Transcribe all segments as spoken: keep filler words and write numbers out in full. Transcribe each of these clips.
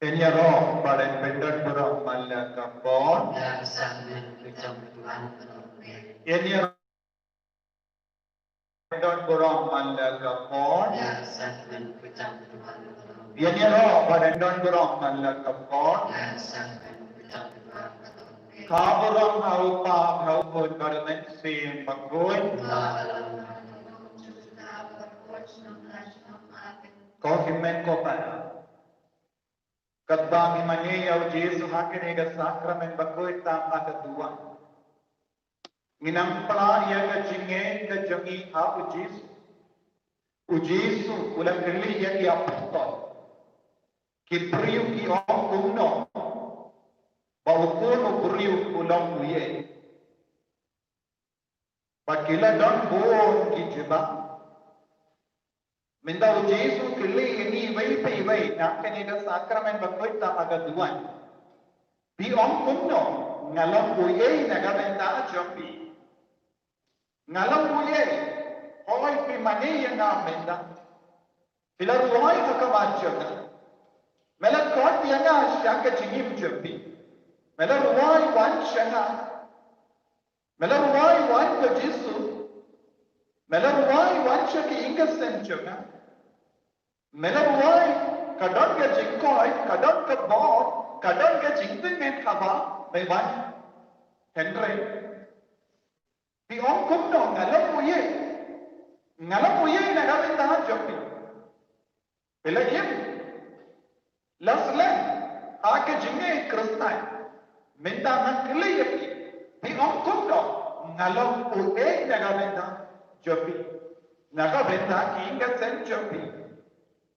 Yn ïaroh ba yn pyndon burom man la ka por. Ïa ka sangmien ka jong u Tuhan ka long. Yn ïaroh pyndon burom man la ka por. Ïa ka sangmien ka jong u Tuhan ka long. Yn ïaroh ba yn pyndon burom man la ka por. Ïa ka sangmien ka jong u Tuhan ka long. Ka burom ha u Kpa, ha u Khun bad ha u Mynsiem Bakhuid. Ko hynmen ko para. Katba ngi mane ïa u Jisu ha kane ka sakramen bakhuid tam ha ka duwan, ngi nang pla ïa ka jingngeit ka jong ngi ha u Jisu. U Jisu u la kylli ïa ki apostol, ki briew ki ong kumno ba u Khun u briew u long uei. Bad ki la don bun ki jubab. Mynta u Jisu u kylli ïa ngi iwei pa iwei na kane ka sakramen bakhuid tam ha ka duwan. Phi ong kumno, nga long uei na ka bynta jong phi? Nga long uei? Hooid, phi mane ïa nga mynta. Phi la rwai ha khmat jong nga. Me la khot ïa nga sha ka jingim jong phi. Me la rwai wan sha nga. Me la rwai wan, ko Jisu. Me la rwai wan sha ka ïing ka sem jong nga. Me la rwai, ka don ka jingkoit, ka don ka bor, ka don ka jingtngen haba me wan. Hynrei phi ong kumno, nga long u ïeit. Nga long u ïeit na ka bynta jong phi. Phi la im, la slem ha ka jingïeit Khristan. Mynta nga kylli ïa phi, phi ong kumno, nga long u ïeit na ka bynta jong phi, na ka bynta ki ïing ka sem jong phi,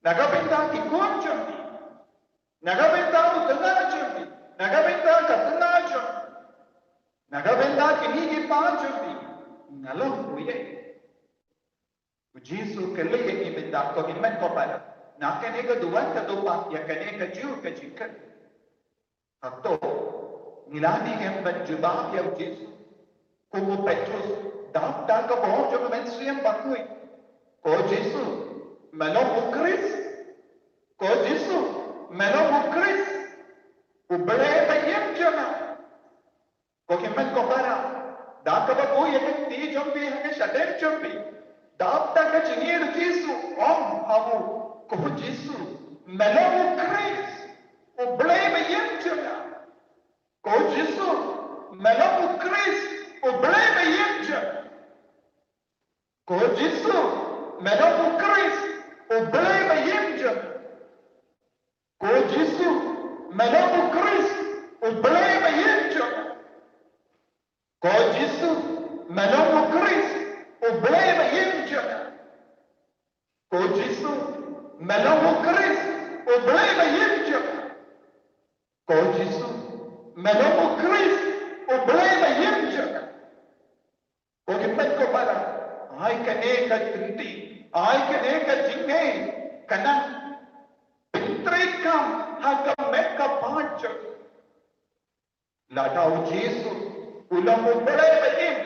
na ka bynta ki khun jong phi, na ka bynta u tnga jong phi, na ka bynta ka tnga jong phi, na ka bynta kine ki kpa jong phi, nga long u ïeit. U Jisu u kylli ïa ngi mynta, ko hynmen ko para, na kane ka duwan ka dupat, ïa kane ka jur ka jingkylli, hato ngi la dei em ban jubab ïa u Jisu kum u Petrus, dap da ka bor jong u Mynsiem Bakhuid? Ko Jisu, me long u Khrist? Ko Jisu, me long u Khrist, u Blei ba ïeit jong nga? Ko hynmen ko para, da kaba buh ïa ka kti jong phi ha ka shadem jong phi, dap da ka jingïeit, u Jisu u ong ha u, ko Jisu, me long u Khrist, u Blei ba ïeit jong nga. Ko Jisu, me long u Khrist, u Blei ba ïeit jong nga. Ko Jisu, me long u Khrist, u Blei ba ïeit jong nga. Ko Jisu, me long u Khrist, u Blei ba ïeit jong nga. Ko Jisu, me long u Khrist, u Blei ba ïeit jong nga. Ko Jisu, me long u Khrist, u Blei ba ïeit jong nga. Ko Jisu, me long u Khrist, u Blei ba ïeit jong nga. Ko hynmen ko para, ai kane ka kti, ai kane ka jingïeit, ka nang pyntreikam ha ka met ka phad jong ngi. Lada u Jisu u long u Blei ba im,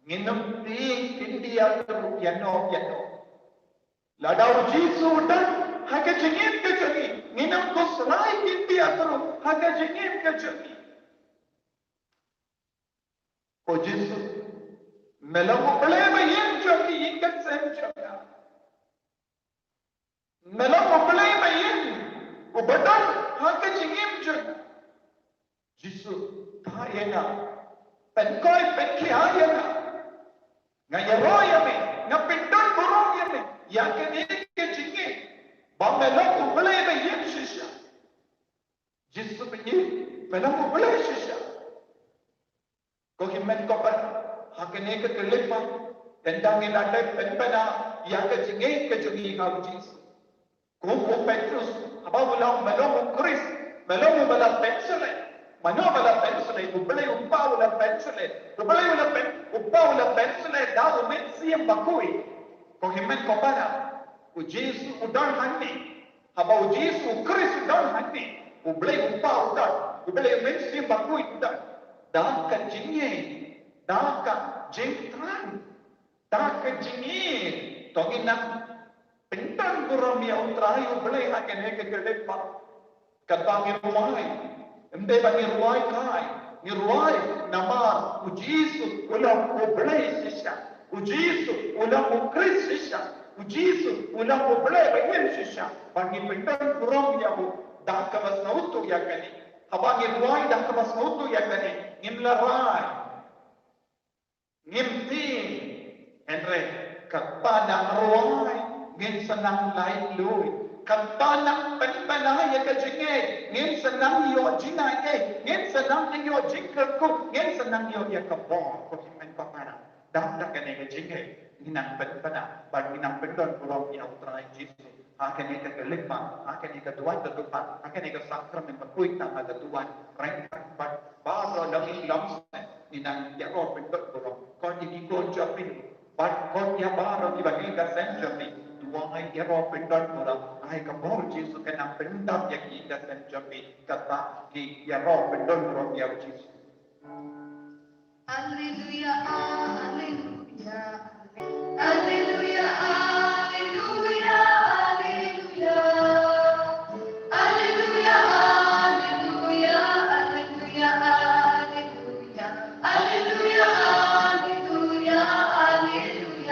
ngin ym tieng khyndiat ruh ïano ïano. Lada u Jisu u don ha ka jingim ka jong ngi, ngin ym khuslai khyndiat ruh ha ka jingim ka jong ngi. Ko Jisu, me long u Blei ba im jong ki ïing ki sem jong nga. Me long u Blei ba im, uba don ha ka jingim jong nga. Jisu, phah ïa nga, pynkhiah, pynkhiah ïa nga. Nga ïaroh ïa me, nga pyndon burom ïa me ïa kane ka jingim ba me long u Blei ba im shisha. Jisu ba im, me long u Blei shisha. Ko hynmen ko para, ha kane ka khyllipmat, ynda ngin ïa pynbna ïa ka jingïeit ka jong ngi ha u Jisu. Kum u Petrus, haba u la ong, me long u Khrist, me long uba la pynshlei. Mano ba la pynshlei? U Blei u Kpa u la pynshlei. U Blei u la pyn, u Kpa u la pynshlei da u Mynsiem Bakhuid. Ko hynmen ko para, u Jisu u don hangne. Haba u Jisu u Khrist u don hangne, u Blei u Kpa u don, u Blei u Mynsiem Bakhuid u don, da ka jingïeit, da ka jingthrang, da ka jingïeit, to ngin nang pyndon burom ïa u Trai u Blei ha kane ka khyllipmat. Katba ngi rwai, ym dei ba ngi rwai kai, ngi rwai namar u Jisu u long u Blei shisha, u Jisu u long u Khrist shisha, u Jisu u long u Blei ba im shisha. Ba ngi pyndon burom ïa u da kaba sngewthuh ïa kane. Haba ngi rwai da kaba sngewthuh ïa kane, ngim la rai. Ngim tieng, hynrei katba nang rwai, ngin sa nang laitluid. Katba nang pynbna ïa ka jingïeit, ngin sa nang ïoh jingaiei, ngin sa nang ïoh jingkyrkhu, ngin sa nang ïoh ïa ka bor. Ko hynmen ko para, da kane ka jingïeit ngin nang pynbna bad ngin nang pyndon burom ïa u Trai Jisu. Ha kane ka khyllipmat, ha kane ka duwan ka dupat, ha kane ka sakramen bakhuid, tang ha ka duwan ryngkat bad baroh longïing longsneng, ngin nang ïaroh pyndon burom. Ko ïa ki khun jong phi, bad ko ïa baroh kiba ha ïing ha sem jong phi, duwai ïaroh pyndon burom. Ai ka bor Jisu kan nang pyndap ïa ki ïing ka sem jong phi katba ki ïaroh pyndon burom ïa u Jisu. Alleluia, alleluia, alleluia, alleluia, alleluia. Alleluia, alleluia, alleluia, alleluia. Alleluia, alleluia, alleluia.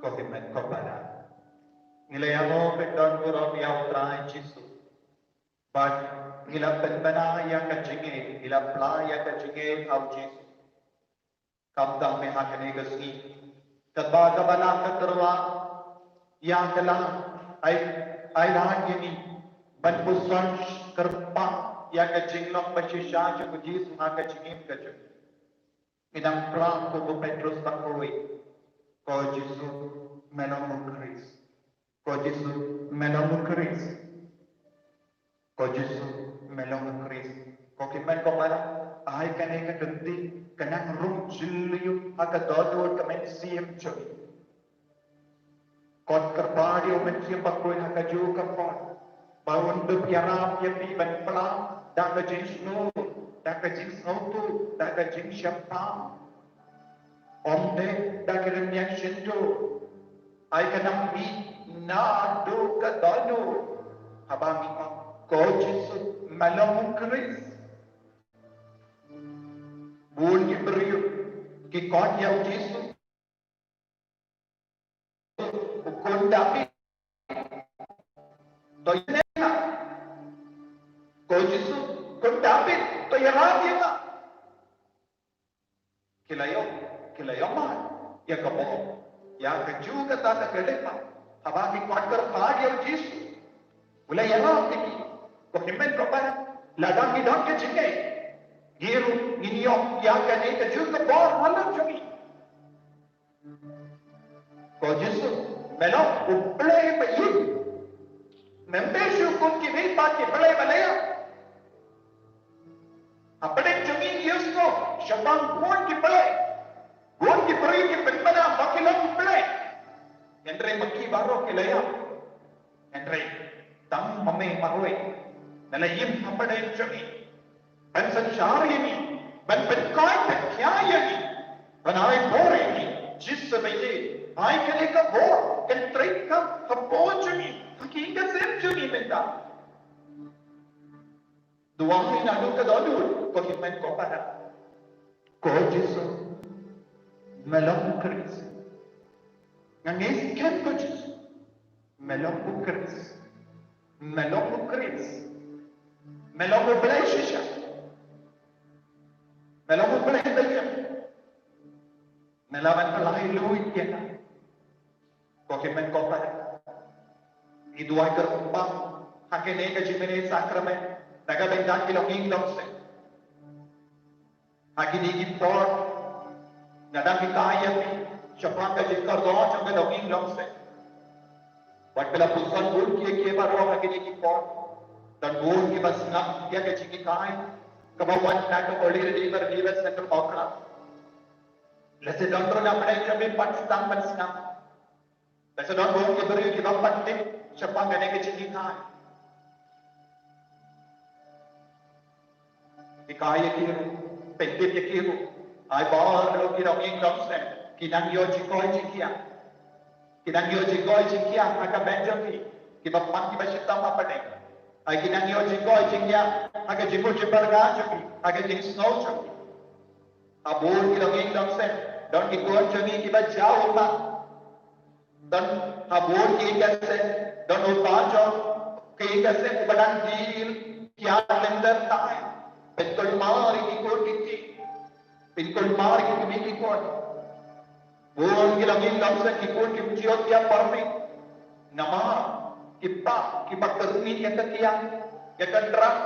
Ko hynmen ko para, ngi la ïaroh bad don burom ïa U Trai Jisu. Bad ngi la pynbna ïa ka jingeh, ngi la pla ïa ka jingeh ha U Jisu. Kumta me ha kane ka sngi, katba ka bala ka tyrwa ïa ka la ai, ai la ïa ngi ban puson kyrpang ïa ka jinglong ba shisha jong U Jisu ha ka jingim ka jong ngi. Ngi dang pla kum u Petros ba kawei. Ko Jisu, me long u Khrist. Ko Jisu, me long u Khrist. Ko Jisu, me long u Khrist. Ko hynmen ko para, ai kane ka kynti ka nang rung jylliew ha ka dohnud ka mynsiem jong ngi. Kot kyrpad ïa U Mynsiem Bakhuid ha kajuh ka por ba un dup ïarap ïa phi ban pla da ka jingsngew, da ka jingsngewthuh, da ka jingshemphang. Ym dei da ka rynïeng shyntur. Ai ka nang mih naduh ka dohnud haba ngi ong, Ko Jisu, me long u Khrist. Bun ki briew ki khot ïa U Jisu, U khun Dabid, to ïa nga. Ko Jisu, khun Dabid, to ïarap ïa nga. Ki la ïoh, ki la ïoh mad ïa ka bor, ïa kajuh kata ka khyllipmat. Haba ki khot kyrpad ïa U Jisu, U la ïarap ïa ki. Ko hynmen ko para, lada ngi don ka jingeh, ngi ruh ngin ïoh ïa kane kajuh ka bor halor jong ngi. Ko Jisu, Me long u Blei ba ïeit. Mem dei shuh kum kiwei pat ki blei ba la ïap. Hapdeng jong ngi ngi ïohsngew shaphang bun ki blei, bun ki briew ki pynbna ba ki long ki blei. Hynrei ma ki baroh ki la ïap. Hynrei tang ma me marwei me la im hapdeng jong ngi ban synshar ïa ngi, ban pynkoit pynkhia ïa ngi, ban ai bor ïa ngi. Jisu ba ïeit, ai kane ka bor, kan trei ka ha bor jong ngi, ha ki ïing ka sem jong ngi mynta. Duwai naduh ka dohnud, ko hynmen ko para. Ko Jisu, me long u Khrist. Nga ngeit skhem ko Jisu, me long u Khrist. Me long u Khrist. Me long u Blei shisha. Me long u Blei ba ïeit. Me lah ban pynlait luid ïa nga. Ko hynmen ko para, ngi duwai kyrpang ha kane ka jingmane sakramen na ka bynta ki longïing longsem. Ha kine ki por nga dang hikai ïa phi shaphang ka jingkordor jong ka longïing longsem. Wat phi la pynsan bun kiei kiei baroh ha kine ki por. Don bun kiba sngap ïa ka jinghikai kaba wan na ka Holy Redeemer Revival Centre Mawkyrwat. Lehse don ruh na pdeng jong phi pat ki tang ban sngap. Lehse don bun ki briew kiba pat tip shaphang kane ka jinghikai. Hikai ïa ki ruh, pyntip ïa ki ruh. Ai baroh ki longïing longsem ki nang ïoh jingkoit jingkhiah. Ki nang ïoh jingkoit jingkhiah ha ka bynta jong ki, kiba pang kiba shitom hapdeng. Ai ki nang ïoh jingkoit jingkhiah ha ka jingmut jingpyrkhat jong ki, ha ka jingsngew jong ki. Ha bun ki longïing longsem don ki khun jong ngi kiba jaw ummat. Don ha bun ki ïing ki sem, don uta jong ki ïing ki sem uba dang dih kiad lynter tai. Pynkulmar ïa ki khun ki kti, pynkulmar ïa ki kmie ki khun. Bun ki longïing longsem ki khun kim ju ïoh kiad por beit namar ki paid kiba kyrni ïa ka kiad, ïa ka drug.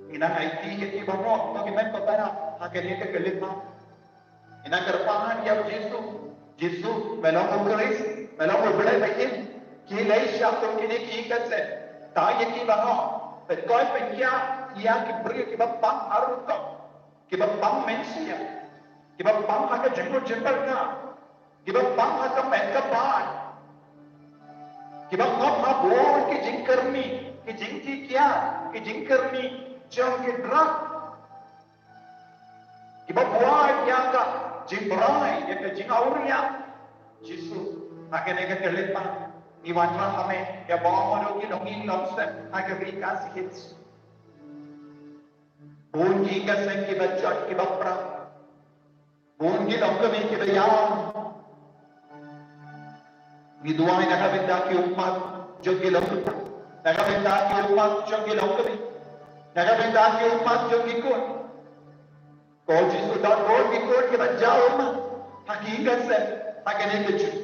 Ngi nang aiti ïa ki baroh, ko hynmen ko para, ha kane ka khyllipmat. Ngi nang kyrpad ïa u Jisu. Jisu, me long u Khrist, me long u Blei ba im. Ki leit sha kum kine ki ïing ki sem. Tai ïa ki baroh. Pynkoit pynkhia ïa ki briew kiba pang ha rukom, kiba pang mynsiem, kiba pang ha ka jingmut jingpyrkhat, kiba pang ha ka met ka phad, kiba ngop ha bun ki jingkyrni, ki jingkitkhlieh, ki jingkyrni jong ki drug, kiba buaid ïa ka jingbrai, ïa ka jingawria. Jisu, ha kane ka khyllipmat ngi wanrah ha me ïa baroh ki longïing longsem ha ka Ri Khasi Hills. Bun ki ïing ki sem kiba jot kiba pra. Bun ki longkmie kiba ïam. Ngi duwai na ka bynta ki ummat jong ki longkmie, na ka bynta ki ummat jong ki longkmie, na ka bynta ki ummat jong ki khun. Ko Jisu, don bun ki khun kiba jaw ummat ha ki ïing ki sem ha kane ka juk.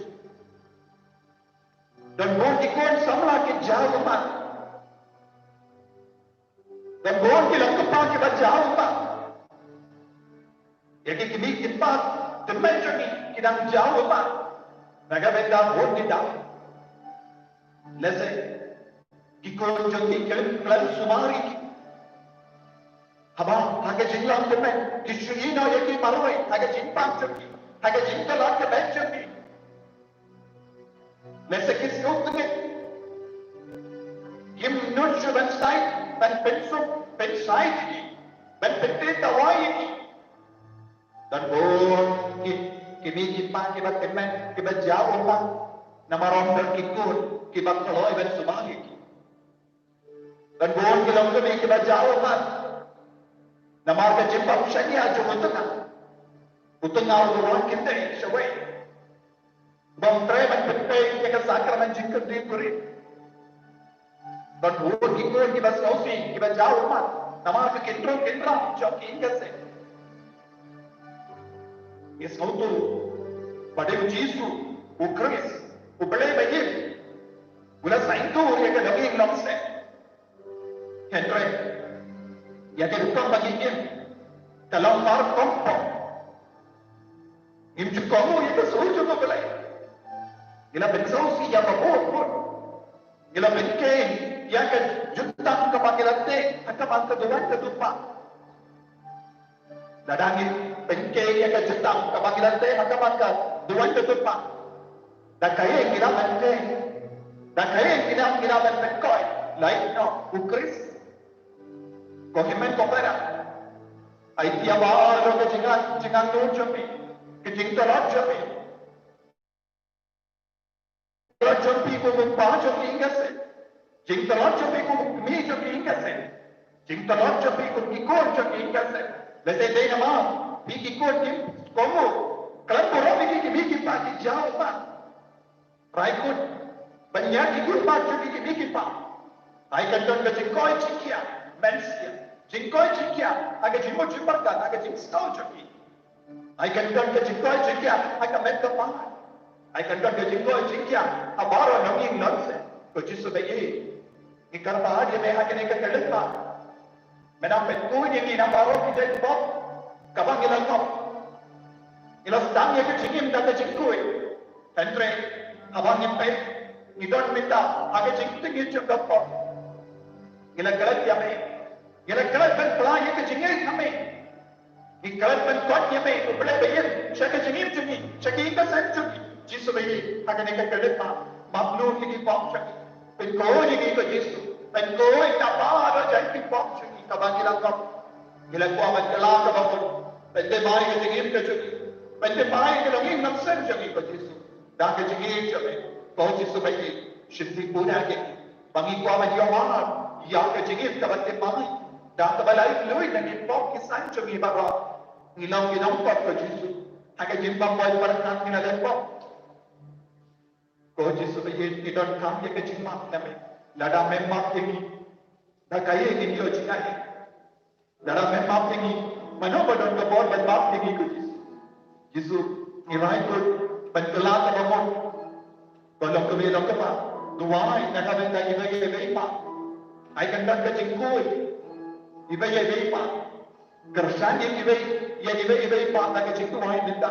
Don bun ki khun samla ki jaw ummat. Don bun ki longkpa kiba jaw ummat. Ïa ki kmie ki kpa tymmen jong ngi ki dang jaw ummat na ka bynta bun ki daw. Lehse ki khun jong ngi ki khlem sumar ïa ki. Haba ha ka jinglong tymmen ki shu ïehnoh ïa ki marwei ha ka jingpang jong ki, ha ka jingkylla ka beit jong ki. Lehse ki sngewtynnat. Kim nud shuh ban shai, ban pynsuk, ban shai ïa ki, ban pyntip dawai ïa ki. Don bun ki kmie ki kpa kiba tymmen kiba jaw ummat namar ym don ki khun kiba kloi ban sumar ïa ki. Don bun ki longkmie kiba jaw ummat namar ka jingbym shaniah jong u tnga. U tnga uba wan kyntiew shawei, bym treh ban pynpei ïa ka sakramen jingkynriah. Don bun ki khun kiba sngewsih kiba jaw ummat namar ka kyndrum kyndram jong ki ïing ki sem. Ngi sngewthuh ba dei u Jisu, u Khrist, u Blei ba im, u la saiñdur ïa ka longïing longsem. Hynrei ïa ka rukom ba ngi im ka long mar kongpong. Ngim ju kohnguh ïa ka sur jong u Blei. Ngi la pynsngewsih ïa ka bor bor. Ngi la pynkheiñ ïa ka jutang kaba ngi la teh ha ka bynta ka duwan ka dukpa. Lada ngi pynkheiñ ïa ka jutang kaba ngi la teh ha ka bynta ka duwan ka dukpa, da kaei ngi la pynkheiñ? Da kaei ngi la, ngi la pynkheiñ? Lait noh u Khrist. Ko hynmen ko para, ai tiaba ïa ka jingangnud jong phi, ka jingtlot jong phi. Jingtlot jong phi kum u kpa jong ki ïing ki sem. Jingtlot jong phi kum u kmie jong ki ïing ki sem. Jingtlot jong phi kum ki khun jong ki ïing ki sem. Lehse dei namar phi ki khun kim kohnguh. Khlem pura phi ki kmie ki kpa ki jaw pat. Rai khun ban ïa ki khun pat jong phi ki kmie ki kpa. Ai kan don ka jingkoit jingkhiah mynsiem. Jingkoit jingkhiah ha ka jingmut jingpyrkhat, ha ka jingsngew jong ki. Ai kan don ka jingkoit jingkhiah ha ka met ka phad. Ai kan don ka jingkoit jingkhiah ha baroh nongïing nongseh. Ko Jisu ba ïeit, ngi kyrpad ïa me ha kane ka khyllipmat. Me nang pynkuid ïa ngi na baroh ki jait pop kaba ngi la ngop. Ngi la sdang ïa ka jingim da ka jingkuid. Hynrei haba ngi peit, ngi don mynta ha ka jingtngit jong ka pop. Ngi la klet ïa me. Ngi la klet ban pynlait ïa ka jingngeit ha me. Ngi klet ban kot ïa me, U Blei ba ïeit, sha ka jingim jong ngi, sha ka ïing ka sem jong ngi. Jisu ba ïeit, ha kane ka khyllipmat, map lut ïa ki pop jong ngi. Pynkuid ïa ngi ko Jisu. Pynkuid ïa baroh jait ki pop jong ngi kaba ngi la ngop. Ngi la kwah ban kylla kaba mut. Pynthymmai ïa ka jingim ka jong ngi. Pynthymmai ïa ka longïing longsem jong ngi ko Jisu. Da ka jingïeit jong me, ko Jisu ba ïeit, shim pura ïa ngi. Ba ngi kwah ban ïoh ïa ka jingim kaba thymmai, da kaba laitluid na ki pop ki saiñ jong ngi baroh. Ngi long ki nongpop ko Jisu. Ha ka jingbym poi pyrkhat ngi la leh pop. Ko Jisu ba ïeit, ngi donkam ïa ka jingmap na me. Lada mem map ïa ngi, da kaei ngin ïoh jingaiei? Lada mem map ïa ngi, mano ba don ka bor ban map ïa ngi ko Jisu? Jisu, ngi rai khun ban kylla kaba mut. Ko long kawei long kaba duwai na ka bynta iwei ïa iwei pat. Ai kan don ka jingkuid iwei ïa iwei pat. Kyrshan ïa iwei ïa iwei pat na ka jingduwai mynta.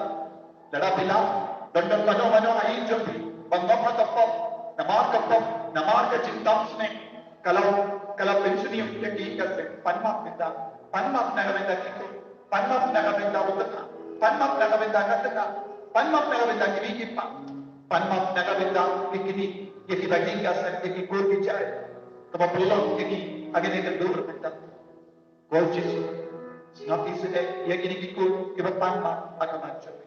Lada phi lah, don don mano mano ha ïing jong phi ba ngop ha ka pop, namar ka pop, namar ka jingtam sniew. Ka la, ka la pynsniew ïa ki ïing ka sem. Pan map mynta, pan map na ka bynta ki khun, pan map na ka bynta u tnga, pan map na ka bynta ka tnga, pan map na ka bynta ki kmie ki kpa, pan map na ka bynta ki kmie, ïa kiba ïing ka sem, ïa ki kur ki jait, kaba pynlong ïa ki ha kane ka dur mynta. Ko Jisu, sngap isynei ïa kine ki khun kiba pan map ha khmat jong me.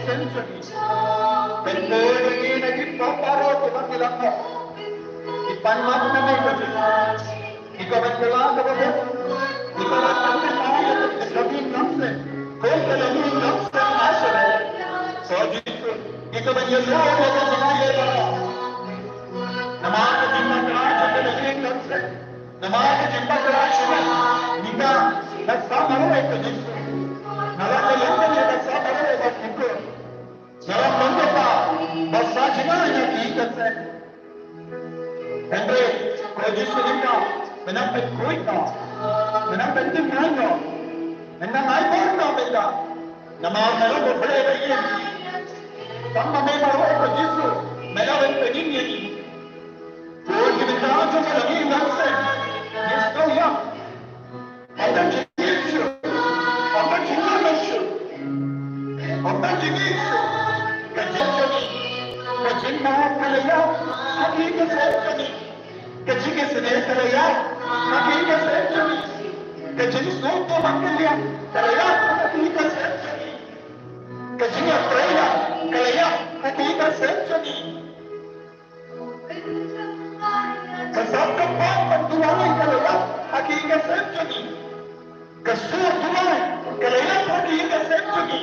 Century. Pynbor ïa ngi na ki pop baroh kiba ngi la ong. Ngi pan map na me ko Jisu. Ngi kwah ban kylla kaba bun. Ngi kwah ban kylla ïa ka longïing nongsen. Ko ka longïing nongsen ha sha me. Ko Jisu. Ngi kwah ban ïa la ïa ka jingaiei baroh. Namar ka jingbakla jong ka longïing nongsen. Namar ka jingbakla jong me, mynta nga sa marwei ko Jisu. Nga la ïaleh ïa ka sa marwei ba khublei. Nga la nang kata ba sa jngai ïa ki ka seng. Hynrei ko Jisu mynta me nang pynkhuid noh. Me nang pyntynrai noh. Me nang ai bor noh mynta. Namar me long U Blei ba ïeit. Tang ba me marwei ko Jisu me la wan pynim ïa ngi. Bun ki bynta jong ka longïing nongsen. Ngi sngewthuh ïa. Ym don jingim shuh. Ym don jingim shuh. Ym don jingim shuh. Ka jingim jong ngi. Ka jingmap ka la ïap ha ki ka sem jong ngi. Ka jingisynei ka la ïap ha ki ka sem jong ngi. Ka jingsngewthuh ba ka liang ka la ïap ha ki ka sem jong ngi. Ka jingïatrei ka la ïap ha ki ka sem jong ngi. Ka sap ka pop ban duwai ka la ïap ha ki ka sem jong ngi. Ka sur duwai ka la ïap ha ki ka sem jong ngi.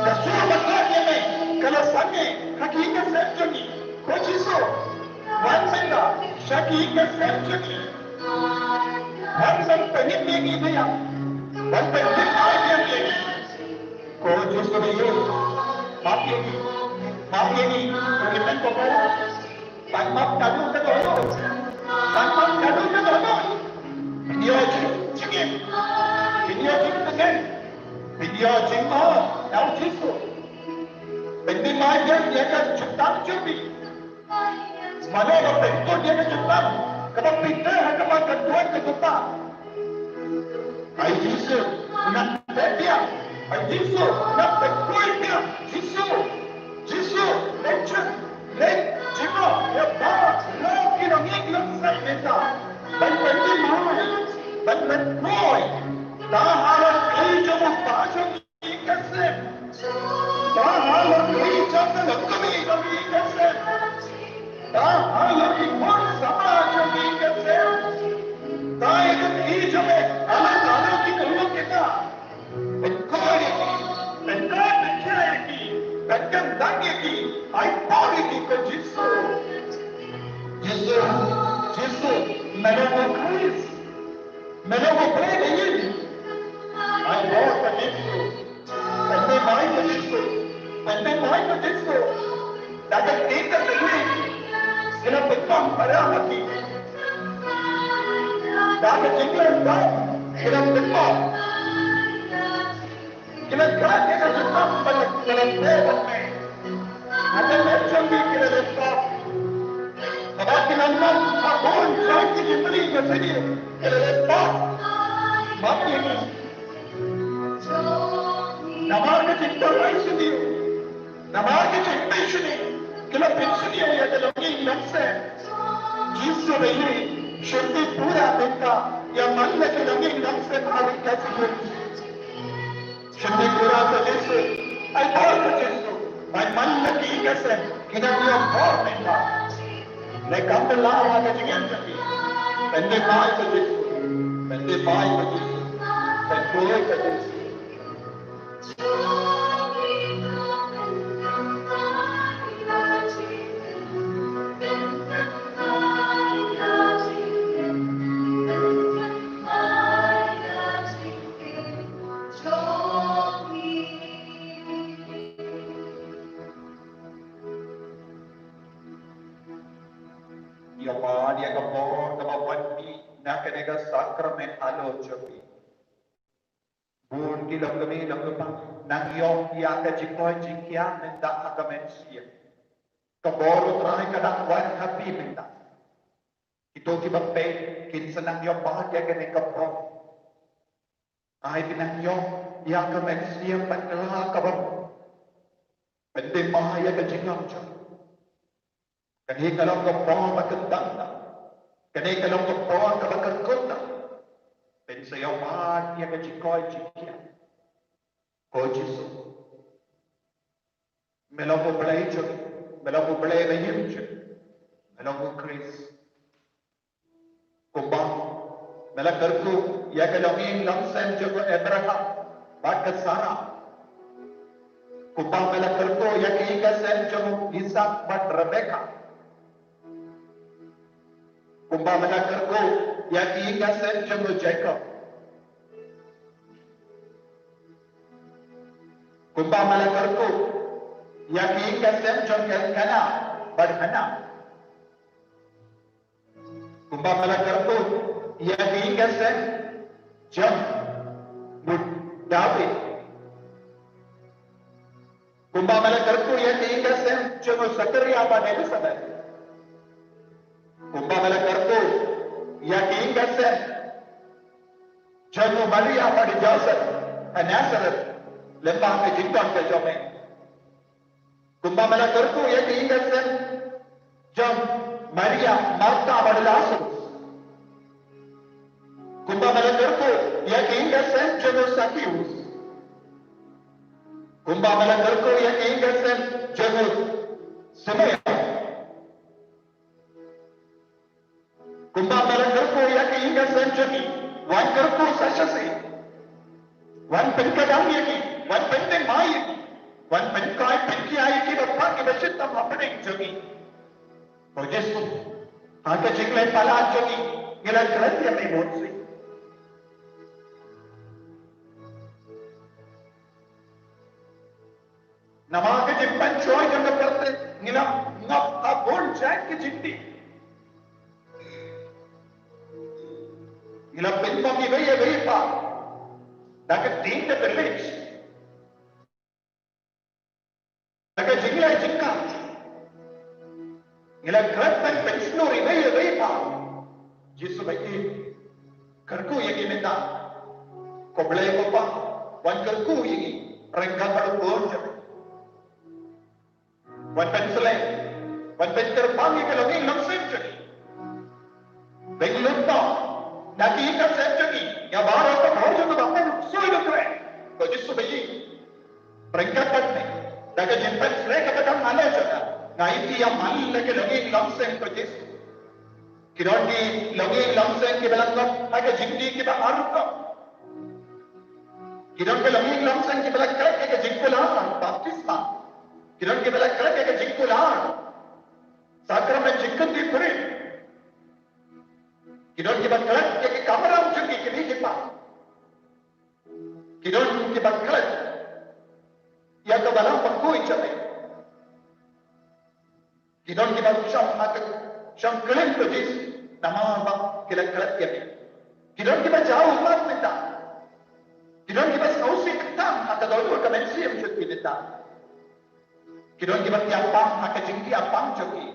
Ka sur ba khlad ïa me ka la sangeh ha ki ka sem jong ngi. Ko Jisu, wan mynta sha ki ka sem jong ngi. Wan ban pynim ïa ngi biang. Wan ban pynim ïa ngi. Ko Jisu ba ïeit, map ïa ngi, map ïa ngi, ko ki pynpaw. Ban map naduh ka dohnud, ban map naduh ka dohnud. Pynïoh jingim, pynïoh jingtngen, pynïoh jingma na u Jisu. Pyndem ïa ka jutang jong phi. Mano ba pyntud ïa ka jutang kaba pyntud ha kaba ka duwan ka jutang? Ai Jisu, nang tep ïa. Ai Jisu, nang pynkuid ïa. Jisu, Jisu, leit sha, leit jingmut ïa baroh ki nongïing nongsan mynta. Ban pyndem, ban pynkuid. Ba ha la ki jong u Kpa jong ngi ka sem. Ba ha la ki jong ka longkmie jong ngi ka sem. Ba ha la ki khun samla jong ngi ka sem. Ba ha la ki jong ngi, ha la ki khun kita. Pynkuid ïa ki, pynkuid pynkhia ïa ki, pynkyndang ïa ki, ai por ïa ki ko Jisu. Jisu, Jisu, me long u Khrist. Me long u Blei ba ïeit. Ai bor ko Jisu. Pyndem ïa ko Jisu. Pyndem ïa ko Jisu. Da ka ktien ka syriem ki la pynbam para ha ki. Da ka jingkhlaiñ bam ki la pynbam. Ki la khlad ïa ka jingmap ba la, ki la leh bad me. Ha ka met jong ki, ki la leh pop. Haba ki la map ha bun jait ki jingpynlong ka jingim, ki la leh pop. Map ïa ngi. Namar ka jingtharai sniew, namar ka jingtharai sniew, ki la pynsniew ïa ka longïing nongsen. Jisu ba ïeit, shim pura mynta ïa man la ki longïing nongsen ha ka jingim. Shim pura ko Jisu, ai bor ko Jisu, ban man la ki ka sem, ki nang ïoh bor mynta. Leh kam da la ha ka jingim jong ki. Pyndem ïa ko Jisu, pyndem ïa ko Jisu, pyndem ïa ko Jisu. Ïa pynïoh ka bor kaba wan mih na kane ka sakramen halor jong phi. Bun ki longkmie longkpa nang ïoh ïa ka jingkoit jingkhiah mynta ha ka mynsiem. Ka bor U Trai ka dang wan ha phi mynta. Kito kiba peit kin sa nang ïoh pynïoh ïa kane ka bor. Ai phi nang ïoh ïa ka mynsiem ban kylla kaba bun. Pyndem ïa ka jingim jong phi. Kane ka long ka por ba kyrpang. Kane ka long ka por kaba kyrkhu. Pynïoh ïa ka jingkoit jingkhiah. Ko Jisu, me long u Blei jong ngi, me long u Blei ba im jong ngi, me long u Khrist. Kumba me la kyrkhu ïa ka longïing longsem jong u Abraham bad ka Sarah. Kumba me la kyrkhu ïa ka ïing ka sem jong u Isak bad Rebekah. Kumba me la kyrkhu ïa ka ïing ka sem jong u Jakob. Kumba me la kyrkhu ïa ka ïing ka sem jong u Elkanah bad Hannah. Kumba me la kyrkhu ïa ka ïing ka sem jong u David. Kumba me la kyrkhu ïa ka ïing ka sem jong u Sakaria bad Elisabeth. Kumba me la kyrkhu ïa ka ïing ka sem jong u Maria bad u Joseph ha Nazareth, lyngba ka jingdon ka jong me. Kumba me la kyrkhu ïa ka ïing ka sem jong u Maria, Martha bad u Lazarus. Kumba me la kyrkhu ïa ka ïing ka sem jong u Sakius. Kumba me la kyrkhu ïa ka ïing ka sem jong u Simeon. Kumba me la kyrkhu ïa ka ïing ka sem jong ngi, wan kyrkhu sa shisien. Wan pynkhiah ïa ngi, wan pynthymmai ïa ngi, wan pynkai pynkhia ïa kiba pang kiba shitom hapdeng jong ngi. Ko Jisu, ha ka jingleh palat jong ngi, ngi la klet ïa me Jisu. Namar ka jingpynshoi jong ka pyrthei, ngi la ngop ha bun jait ki jingdih. Ngi la pynbam iwei ïa iwei pat da ka ding ka dalik, da ka jingleh jingkam. Ngi la klet ban pynshlur iwei ïa iwei pat. Jisu baieit, kyrkhu ïa ngi mynta. Ko Blei ko Pa, wan kyrkhu ïa ngi ryngkat bad u khun jong me. Wan pynsleh, wan pynkyrpang ïa ka longïing longsem jong ngi. Ban lut noh na ki ïing ka sem jong ngi ïa baroh ka bor jong ka bamon, sui nukhreh. Ko Jisu baieit, ryngkat bad me, da ka jingpynsleh kaba dang halor jong nga, nga aiti ïa man la ki longïing longsem ko Jisu. Ki don ki longïing longsem kiba la ngop ha ka jingdih kiba ar rukom. Ki don ki longïing longsem kiba la klet ïa ka jingkular baptisma. Ki don kiba la klet ïa ka jingkular sakramen jingkynti prit. Ki don kiba klet ïa ki kamram jong ki kmie ki kpa. Ki don kiba klet ïa ka balang bakhuid jong me. Ki don kiba shong ha ka, shong klim ko Jisu namar ba ki la klet ïa me. Ki don kiba jaw ummat mynta. Ki don kiba sngewsih kyrteng ha ka dohnud ka mynsiem jong ki mynta. Ki don kiba tiap pang ha ka jingtiap pang jong ki.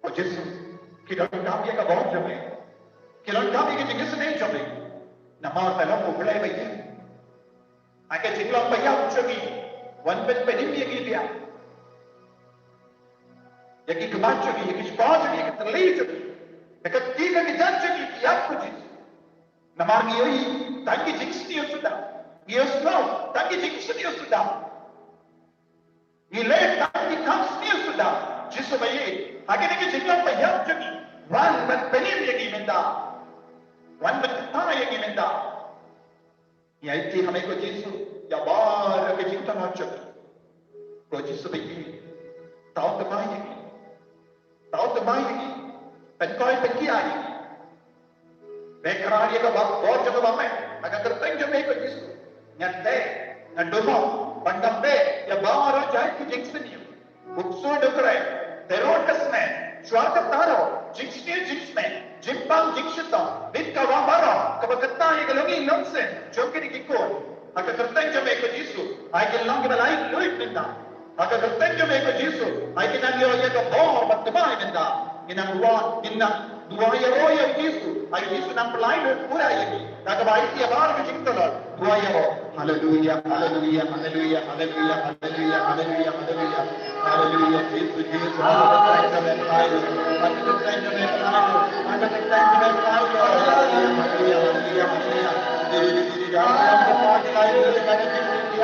Ko Jisu, ki donkam ïa ka bor jong me. Ki donkam ïa ka jingisynei jong me. Namar me long U Blei ba ïeit. Ha ka jinglong ba ïap jong ngi, wan pynpanim ïa ngi biang. Ïa ki khmat jong ngi, ïa ki shkor jong ngi, ïa ki tyrli jong ngi, ïa ka kti ka kjat jong ngi, ki ïap ko Jisu. Namar ngi ïohi tang ki jingsniew suda. Ngi ïohsngew tang ki jingsniew suda. Ngi leh tang ki kam sniew suda. Jisu baieit, ha kane ka jinglong ba ïap jong ngi, wan ban pynim ïa ngi mynta. Wan ban kyrpad ïa ngi mynta. Ngi aiti ha me ko Jisu ïa baroh ka jingtnat jong ngi. Ko Jisu baieit, thaw thymmai ïa ngi. Thaw thymmai ïa ngi. Pynkoit pynkhia ïa ngi. Pynkhraw ïa ka bor jong ka bamon ha ka kyrteng jong me ko Jisu. Nga teh, nga duma ban kynbeh ïa baroh jait ki jingsniew. Bym shu nukhreh, te rud ka snem, shuwa kata ruh, jingsniew jingsmeh, jingpang jingshitom, bad kawei baroh kaba kyntait ïa ka longïing longsem jong kine ki khun. Ha ka kyrteng jong me ko Jisu, ai ki long kiba la ïeit mynta. Ha ka kyrteng jong me ko Jisu, ai ki nang ïoh ïa ka bor bad thymmai mynta. Ngi nang duwai, ngi nang duwai ïaroh ïa u Jisu. Ai u Jisu nang pynlait lut pura ïa ngi da kaba aiti ïa baroh ka jingtlot. Duwai ïaroh. Haleluya, haleluya, haleluya, haleluya, haleluya, haleluya, haleluya. Haleluya, Jisu, Jisu, ha ka kyrteng jong me pynlait lut. Ha ka kyrteng jong me pynlait lut. Ha ka kyrteng jong me pynlait lut. Haleluya, haleluya, haleluya, haleluya. Diri, diri, diri, diri.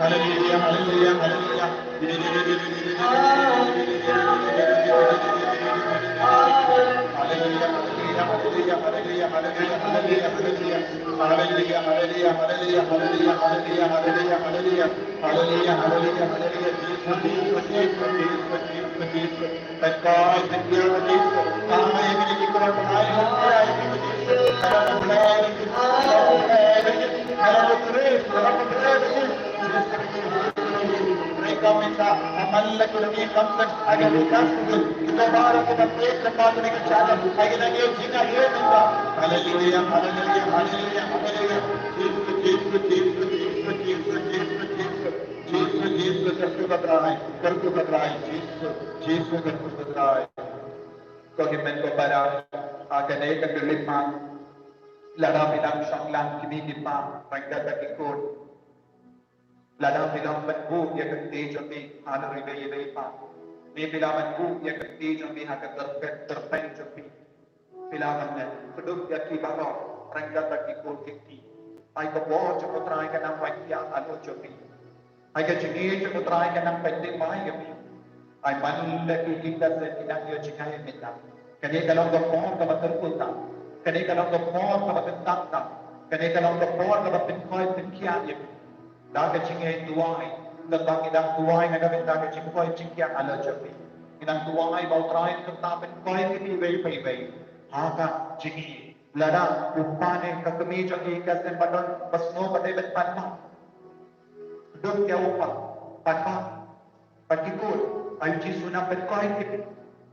Haleluya, haleluya, haleluya. Haleluya, haleluya, haleluya. Haleluya, haleluya, haleluya. Haleluya, haleluya, haleluya, haleluya, haleluya, haleluya. Haleluya, haleluya, haleluya. Jisu, Jisu, Jisu. Pynkai, pynkai, Jisu. Ai, Jisu, Jisu. Ai, Jisu, Jisu. Ai, Jisu, Jisu. Mereka minta aman lagi lagi kampen ada di kasih. Kita baru kita pray, kita baru kita cakap. Lagi lagi kita dia minta. Haleluya, haleluya, haleluya, haleluya. Jisu, Jisu, Jisu. Jisu, Jisu, Jisu, Jisu. Ko hynmen ko para, ha kane ka khyllipmat, lada phi dang shong lang kmie ki kpa, ryngkat bad ki khun. Lada phi la mad buh ïa ka kti jong phi ha la ri dei dei pa. Ne phi la mad buh ïa ka kti jong phi ha ka tyrpeng tyrpeng jong phi. Phi la mad ne kdup ïa ki baroh ryngkat bad ki khun ki kti. Ai ka bor jong U Trai ka nang pait ïa halor jong phi. Ai ka jingïeit jong U Trai ka nang pait dei mai ïa phi. Ai man la ki ïing da se ki nang ïoh jngai mynta. Kane ka long ka por kaba kyrkhu tam. Kane ka long ka por kaba kyntang tam. Kane ka long ka por kaba pynkhoi pynkhiah ïa phi. Da ka jingduwai, lada ngi dang duwai na ka bynta ka jingkhoi jingkhiah halor jong phi. Ngi dang duwai ba U Trai un kyrta pynkhiah ïa phi iwei pa iwei. Ha ka jingïeit. Lada u kpa ne ka kmie jong ngi ka seng ba don ba sngew ba dei ban pan map. Duk ïa u kpa, pan map. Bad ki khun, ai U Jisu nang pynkhiah ïa phi.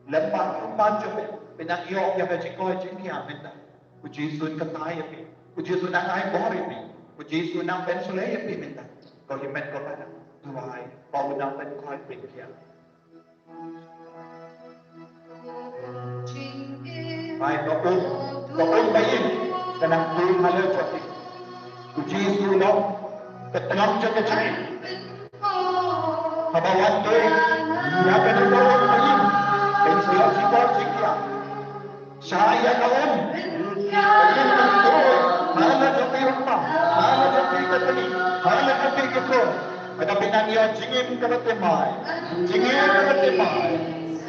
Lem bad u kpa jong phi, phi nang ïoh ïa ka jingkhoi jingkhiah mynta. U Jisu un kyrta ïa phi. U Jisu nang ai bor ïa phi. U Jisu nang pynshlei ïa phi mynta. Ko hynmen ko para, duwai ba u nang pynkhiah pynkhiah. Bad ka um, ka um ba ïeit ka nang um halor jong phi. U Jisu u long ka tnat jong ka jingim. Haba wan dei ïa kane ka um ba ïeit, phin sa ïoh jingkor jingkhiah. Shah ïa ka um ba ïeit, phin sa ïoh halor jong phi u kpa, halor jong phi ka kmie, halor jong phi ki khun. Ba phin nang ïoh jingim kaba thymmai. Jingim kaba thymmai.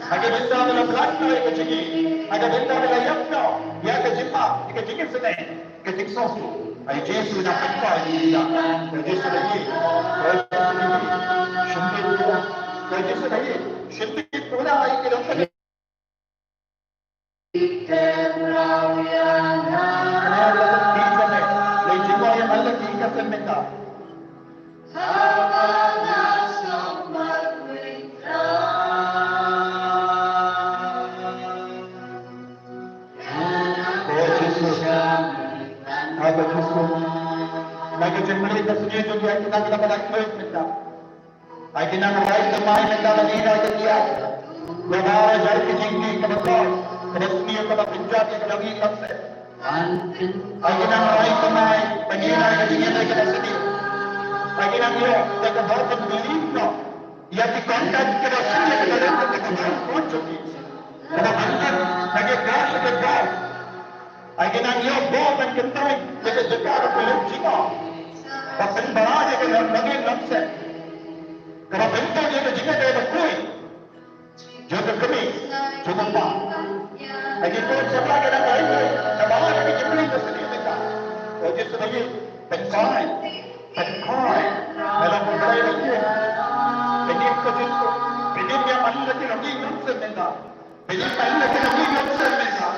Ha ka bynta ba la pynlong ïa ka jingim. Ha ka bynta ba la ïap noh ïa ka jingma, ïa ka jingisynei, ka jingsngewsih. Ai Jisu nang pynkhiah ïa ka. Ka Jisu nang ïa. Ka Jisu nang ïa. Shim bit pura. Ka Jisu nang ïa. Shim bit pura ïa ka dong. Ko Jisu, ko Jisu, na ka jingpynlong ka sngi jong ki, kita, kita ba la khlaiñ mynta. Ai ki nang rai thymmai mynta ban ïa ka kiad. Ïa ba la jar ki jingkti kaba khraw, kaba sniew, kaba pynjot ïa ka longïing longset. Ai ki nang rai thymmai ban ïa ka jingïadei kaba sniew. Ai ki nang ïoh ïa ka bor ban believe noh ïa ki kongsan kaba sniew kaba leh kaba khraw jong ki. Kaba pynjot ïa ka bor, ïa ka bor. Ai ki nang ïoh bor ban kyntait ïa ka jaka ba kylluid jingong. Ba pynbha ïa ka longïing longset. Kaba pynbha ïa ka jingïadei ba khuid jong ka kmie jong u kpa. Ai ki khun samla ki nang ïoh kaba ïa ka jingpynlong ka sniew mynta. O Jisu ba ïeit, pynkhoi, pynkhoi. Ïa la u Blei ba ïeit. Pynïap ko Jisu, pynïap ïa man la ki longïing longset mynta. Pynïap ïa man la ki longïing longset mynta.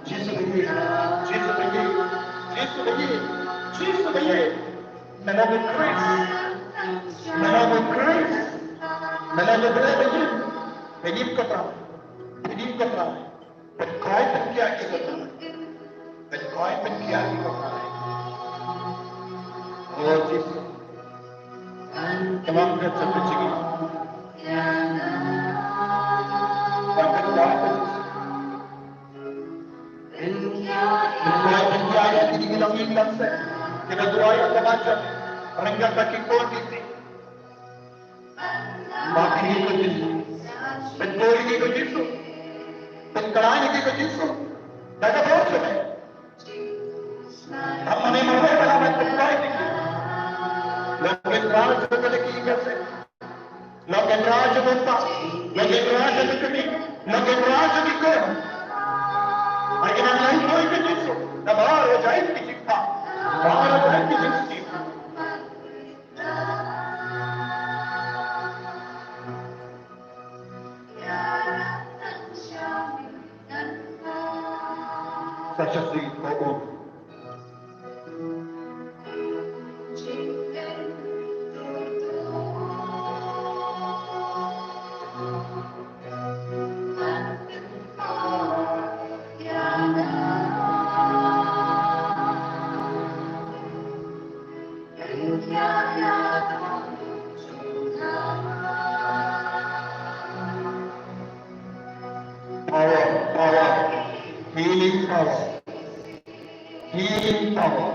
Jisu ba ïeit, Jisu ba ïeit, Jisu ba ïeit, Jisu ba ïeit. Me long u Khrist, me long u Khrist, me long u Blei ba ïeit. Pynïap ko Trai, pynïap ko Trai. Pynkhoi pynkhiah ïa ko Trai. Pynkhoi pynkhiah ïa ko Trai. O Jisu. Kynmaw ka jingim. Pynkhoi pynkhiah. Pynkhoi pynkhiah ïa kine ki longïing longset. Kiba duwai ïa ka bajot. Ryngkat bad ki khun ki kti. Pynbor ïa ki ko Jisu. Pynkhlaiñ ïa ki ko Jisu. Da ka bor jong me. Tang ma me marwei ba la pynkhlaiñ ïa ki. Lok Kynrad jong ka lynti ka sem. Lok Kynrad jong u kpa. Lok Kynrad jong ka kmie. Lok Kynrad jong ki khun. Ai ki nang laiñoi ko Jisu. Da baroh jait ki jingpang. Baroh jait ki jingpang. Sa shisien ko un. Power, power, healing power, healing power.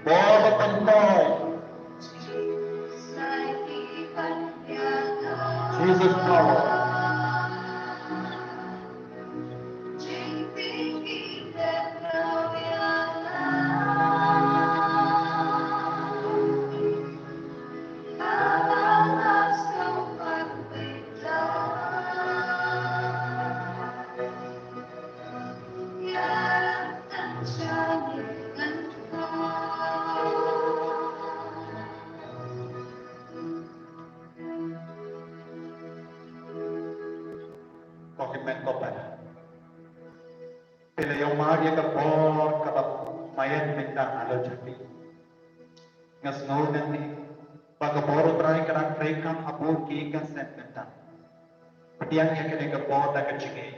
Bor ba pynkoit. Jesus power. Ko hynmen ko para. Phi la ïohmad ïa ka bor kaba maïan mynta halor jong phi. Nga sngew nangne ba ka bor U Trai ka dang treikam ha bor ki ka sem mynta. Pdiang ïa kane ka bor da ka jingngeit.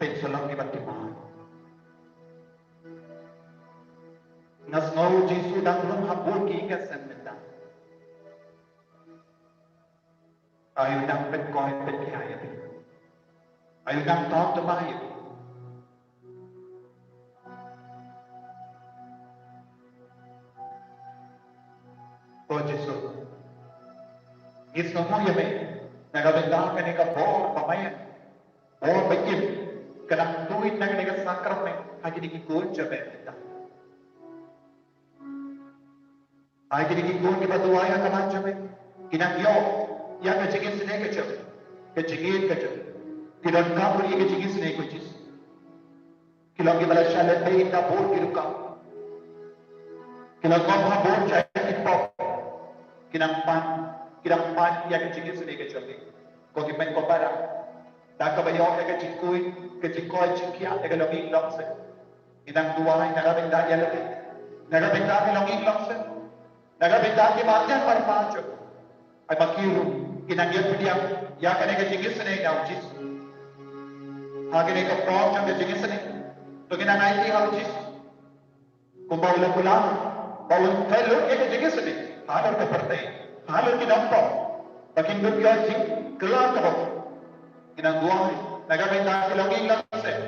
Pynslem ïa ki ban tip. Nga sngew Jisu dang rung ha bor ki ka sem mynta. Ai u nang pynkoit pynkhia ïa phi. Ai u nang thaw thymmai ïa phi. Ko Jisu, ngi sngewnguh ïa me na ka bynta kane ka bor ba maïan, bor ba im, ka dang tuid na kane ka sakramen ha kine ki khun jong me mynta. Ai kine ki khun kiba duwai ha ka nam jong me, ki nang ïoh ïa ka jingisynei ka jong me, ka jingïeit ka jong me. Ki donkam ïa ka jingisynei ko Jisu. Ki long kiba la shah lehbeiñ da bor ki rukap. Ki la ngop ha bor jait ki pop. Ki nang pan, ki nang pan ïa ka jingisynei ka jong me. Ko hynmen ko para, da kaba ïoh ïa ka jingkhuid, ka jingkoit jingkhiah ïa ka longïing longsem. Ngi nang duwai na ka bynta ïa lade, na ka bynta ki longïing longsem, na ka bynta ki marjan marpa jong. Ai ba ki ruh ki nang ïa pdiang ïa kane ka jingisynei na u Jisu. Ha kane ka por jong ka jingisynei, to ki nang aiti ha u Jisu. Kumba u la kular ba un pynlut ïa ka jingisynei halor ka pyrthei, halor ki nongpop, ba kin dup ïoh jingkylla kaba bun. Ngi nang duwai na ka bynta ki longïing longsem,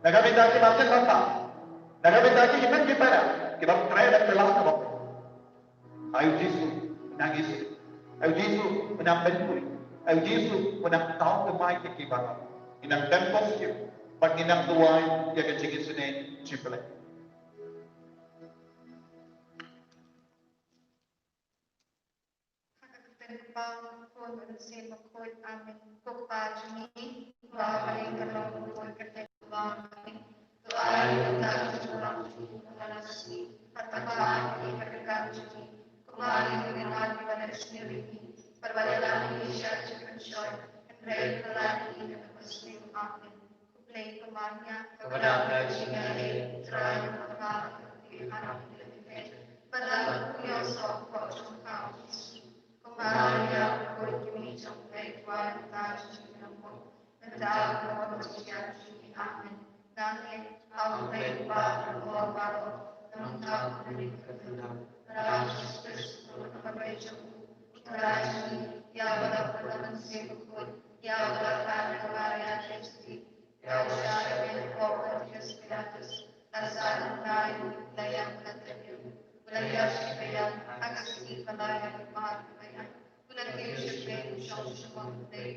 na ka bynta ki marjan marpa, na ka bynta ki hynmen ki para kiba treh da kylla kaba bun. Ai u Jisu u nang isynei. Ai u Jisu u nang pynpoi. Ai u Jisu u nang thaw thymmai ïa ki baroh. Ngi nang don positive bad ngi nang duwai ïa ka jingisynei jong U Blei. Ha ka kyrteng u Kpa, u Khun bad u Mynsiem Bakhuid. Amen. Ko Kpa jong ngi uba ha bneng, ka long kyrteng jong u Kpa. To ai ïa u, to ai ïa u, to ai ïa u, to ai ïa u, kumba ha ka kyrteng jong u Kpa. Amen. Kaba dap da ka jingïaleh, Trai, kaba ka kyrteng ha ka kyrteng, ba la kyrkhu ïa u soh hapoh jong ka u Jisu. Ko Maria, ko ki kmie jong U Blei, duwai ïa ngi kita kiba sngewsih, mynta bad ha ka por jong ka kyndup. Amen. Nga ngeit ha U Blei Kpa Jong U Baroh, nongthaw kyrkhu, nongthaw kyrkhu, Jisu Khrist, U Trai jong ngi, U Trai jong ngi, ïa uba la pynlong ha ka mynsiem bakhuid, ïa uba la kha na ka Maria Theisotti, ïa uba la shah ïa ka koit Pontius Pilatus, la sah lyngngai, la ïap, la tep, la ïaid sha ka ïap, ha ka sngi ba la ïap, ba la ïap. U la kiew sha kmie, u shong sha ka bor U Blei,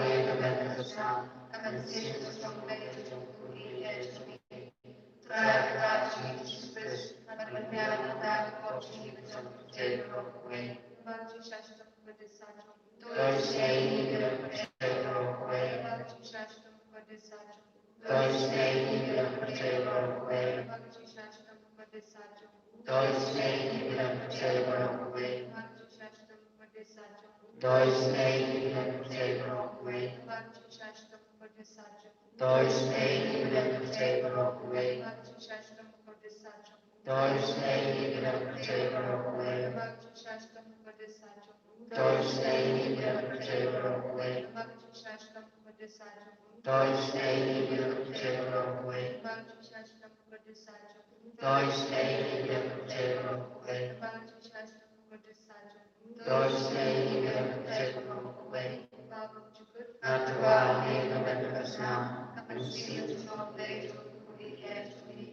me ka met ka snam, ka mynsiem ka shong beit jong u kmie jong me. Trai Kynrad Jisu Khrist, ban pynbiang ïa ka pop jong ngi ba jong pyrthei baroh kawei. Namar ka jingshisha shitom ka dei sa jong u. To ïohsngew ïa ngi ki nongpyrthei baroh kawei. Namar ka jingshisha shitom ka dei sa jong u. To ïohsngew ïa ngi ki nongpyrthei baroh kawei. Namar ka jingshisha shitom ka dei sa jong u. To ïohsngew ïa ngi ki nongpyrthei baroh kawei. Namar ka jingshisha shitom ka dei sa jong u. To ïohsngew ïa ngi ki nongpyrthei baroh kawei. Namar ka jingshisha shitom ka dei sa jong u. To ïohsngew ïa ngi ki nongpyrthei baroh kawei. Namar ka jingshisha shitom ka dei sa jong u. To ïohsngew ïa ngi ki nongpyrthei baroh kawei. Namar ka jingshisha shitom ka dei sa jong u. To ïohsngew ïa ngi ki nongpyrthei baroh kawei. Namar ka jingshisha shitom ka dei sa jong u. To ïohsngew ïa ngi ki nongpyrthei baroh kawei. Namar ka jingshisha shitom ka dei sa jong u. To ïohsngew ïa ngi ki nongpyrthei baroh kawei. Namar ka jingshisha shitom ka dei sa jong u. To ïohsngew ïa ngi ki nongpyrthei baroh kawei. Namar ka jingkut. Nga tyrwa ïa ka met ka snam, ka mynsiem ka jong u Blei jong u kmie jong me.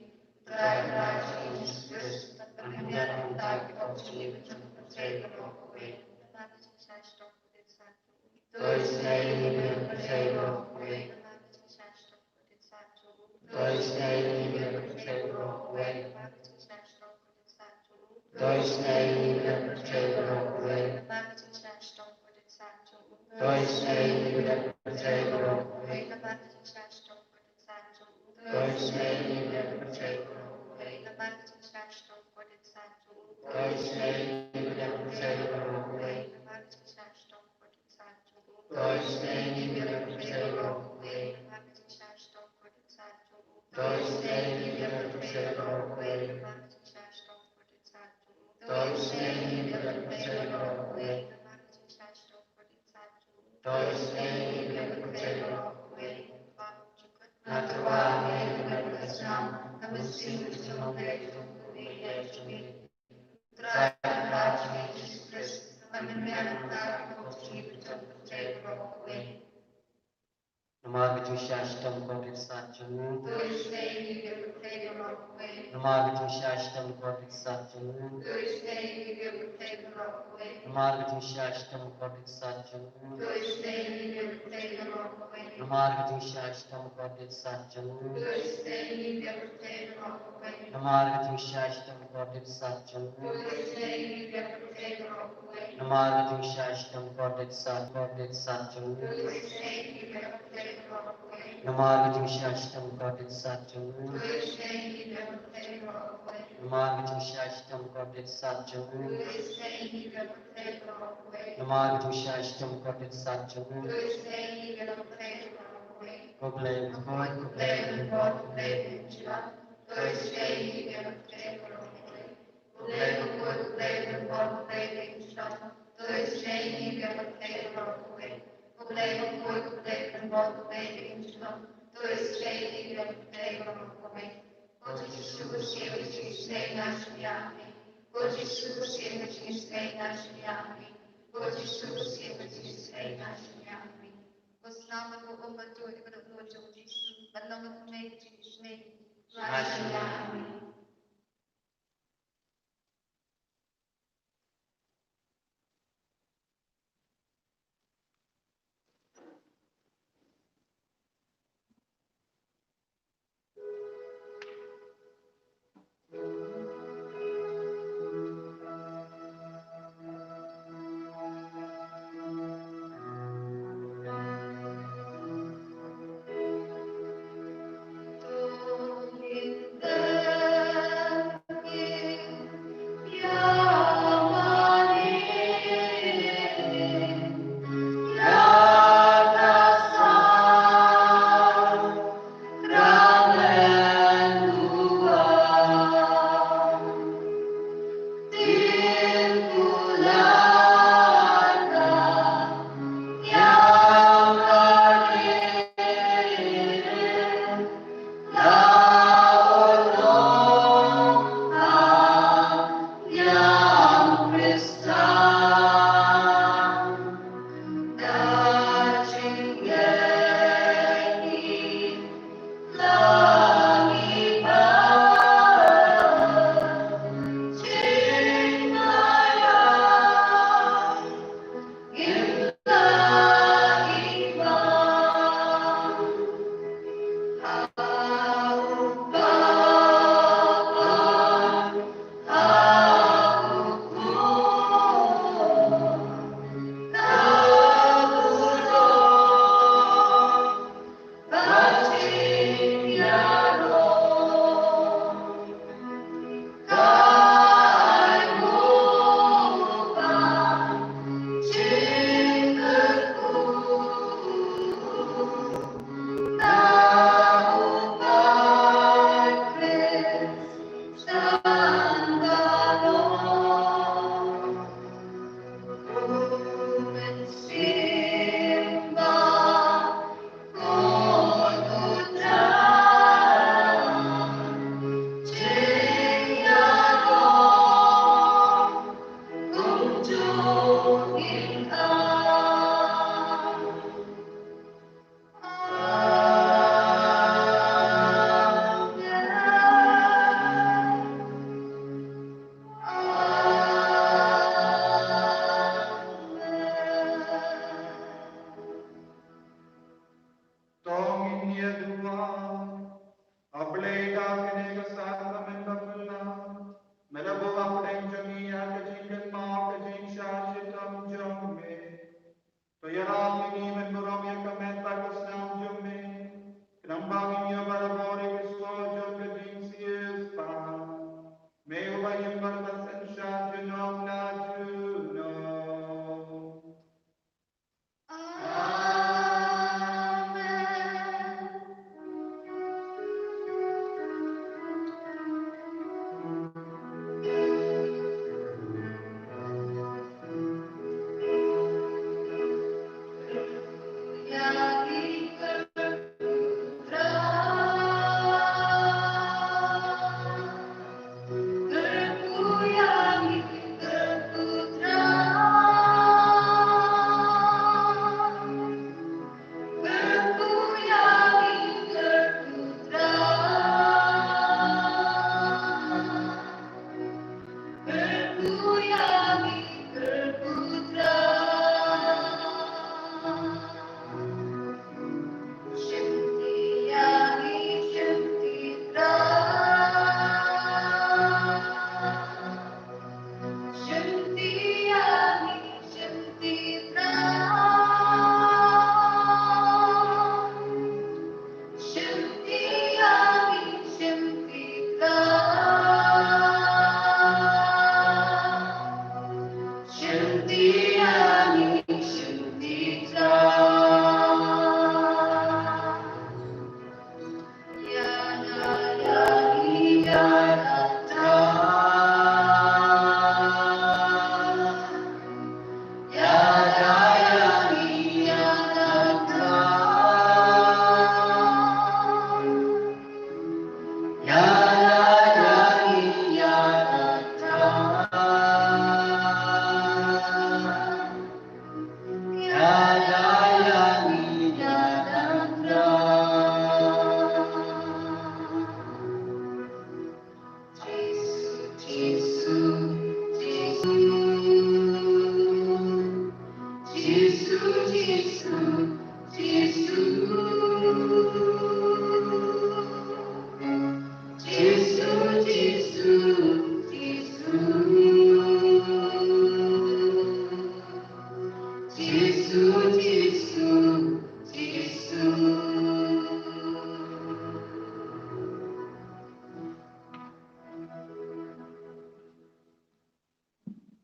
Trai Kynrad Jisu Khrist, ban pynbiang ïa ka pop jong ngi ba jong pyrthei baroh kawei. Namar ka jingshisha shitom ka dei sa jong u. To ïohsngew ïa ngi ki nongpyrthei baroh kawei. Namar ka jingshisha shitom ka dei sa jong u. To ïohsngew ïa ngi ki nongpyrthei baroh kawei. Namar ka jingshisha shitom ka dei sa jong u. To ïohsngew ïa ngi ki nongpyrthei baroh kawei. Namar ka jingshisha shitom ka dei sa jong u. To ïohsngew ïa ngi ki nongpyrthei baroh kawei. Namar ka jingshisha shitom ka dei sa jong u. To ïohsngew ïa ngi ki nongpyrthei baroh kawei. Namar ka jingshisha shitom ka dei sa jong u. To ïohsngew ïa ngi ki nongpyrthei baroh kawei. Namar ka jingshisha shitom ka dei sa jong u. To ïohsngew ïa ngi ki nongpyrthei baroh kawei. Namar ka jingshisha shitom ka dei sa jong u. To ïohsngew ïa ngi ki nongpyrthei baroh kawei. Namar ka jingshisha shitom ka dei sa jong u. To ïohsngew ïa ngi ki nongpyrthei baroh kawei. Namar ka jingshisha shitom ka dei sa jong u. To ïohsngew ïa ngi ki nongpyrthei baroh kawei. Namar ka jingkut. Nga tyrwa ïa ka met ka snam, ka mynsiem ka jong u Blei jong u kmie jong me. Trai Kynrad Jisu Khrist, ban pynbiang ïa ka pop jong ngi ba jong pyrthei baroh kawei. Namar ka jingshisha shitom ka dei sa jong u. To ïohsngew ïa ngi ki nongpyrthei baroh kawei. Namar ka jingshisha shitom ka dei sa jong u. To ïohsngew ïa ngi ki nongpyrthei baroh kawei. Namar ka jingshisha shitom kordit sat jong u. To ïeit ïa ngi, phi baroh kawei. Namar ka jingshisha shitom kordit sat jong u. To ïeit ïa ngi, phi baroh kawei. Namar ka jingshisha shitom kordit sat jong u. To ïeit ïa ngi, phi baroh kawei. Namar ka jingshisha shitom kordit sat, kordit sat jong u. To ïeit ïa ngi, phi baroh kawei. Namar ka jingshisha shitom kordit sat jong u. To ïeit ïa ngi, phi baroh kawei. Namar ka jingshisha shitom kordit sat jong u. To ïeit ïa ngi, phi baroh kawei. Namar ka jingshisha shitom kordit sat jong u. To ïeit ïa ngi, phi baroh kawei. Ko Blei bakhuid, ko Blei bakhuid, ko Blei bakhuid. To ïeit ïa ngi, phi baroh kawei. Ko Blei bakhuid, ko Blei bakhuid, ko Blei bakhuid. To ïeit ïa ngi, phi baroh kawei. Ko Blei bakhuid, ko Blei bakhuid, ko Blei bakhuid. To ïeit ïa ngi, phi baroh kawei. Ko Jisu, shem ka jingisynei na ka jingim jong ngi. Ko Jisu, shem ka jingisynei na ka jingim jong ngi. Ko Jisu, shem ka jingisynei na ka jingim jong ngi. Ko Slap bad ko Um bad to ïa ka dohnud jong u Jisu ban long kumne ka jingisynei na ka jingim jong ngi.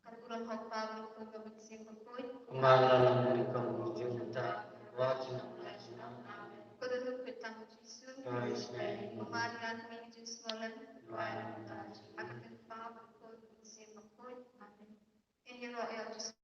Ka burom ha u Kpa bad u Khun bad u Mynsiem Bakhuid. Kumba la long ha kaba bud mynta, wat la junom. Amen. Ko Trai, ko tang Jisu. Ko Maria, Kmie ka jingsngewlem. Ko Trai, ko tang Jisu. Ha ka kyrteng u Kpa bad u Khun bad u Mynsiem Bakhuid. Amen. Ngin ïaroh ïa u Jisu.